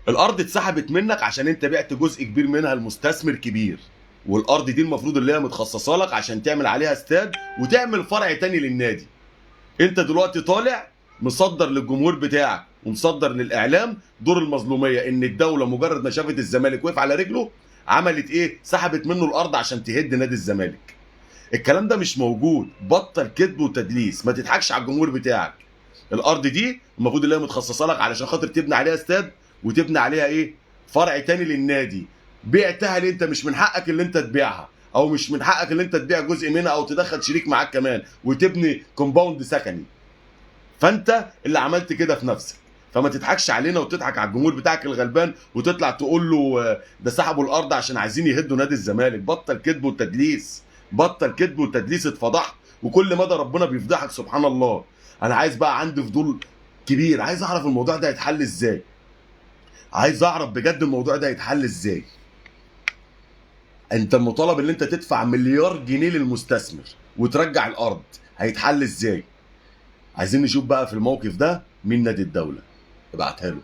الارض اتسحبت منك عشان انت بعت جزء كبير منها لمستثمر كبير، والارض دي المفروض اللي هي متخصصة لك عشان تعمل عليها استاد وتعمل فرع تاني للنادي. انت دلوقتي طالع مصدر للجمهور بتاعك ومصدر للاعلام دور المظلوميه، ان الدولة مجرد ما شافت الزمالك وقف على رجله عملت ايه؟ سحبت منه الارض عشان تهد نادي الزمالك. الكلام ده مش موجود، بطل كذب وتدليس، ما تضحكش على الجمهور بتاعك. الارض دي المفروض اللي هي متخصصة لك علشان خاطر تبني عليها استاد وتبني عليها ايه؟ فرع تاني للنادي. بعتها ليه؟ انت مش من حقك اللي انت تبيعها، او مش من حقك اللي انت تبيع جزء منها او تدخل شريك معاك كمان وتبني compound سكني. فانت اللي عملت كده في نفسك، فما تضحكش علينا وتضحك على الجمهور بتاعك الغلبان وتطلع تقول له ده سحبوا الارض عشان عايزين يهدوا نادي الزمالك. بطل كذب وتدليس، بطل كذب وتدليس، اتفضحت، وكل مدى ربنا بيفضحك سبحان الله. انا عايز بقى، عندي فضول كبير، عايز اعرف الموضوع ده هيتحل ازاي، عايز اعرف بجد الموضوع ده هيتحل ازاي. انت المطالب اللي انت تدفع مليار جنيه للمستثمر وترجع الارض، هيتحل ازاي؟ عايزين نشوف بقى في الموقف ده مين نادي الدولة. ابعتها له.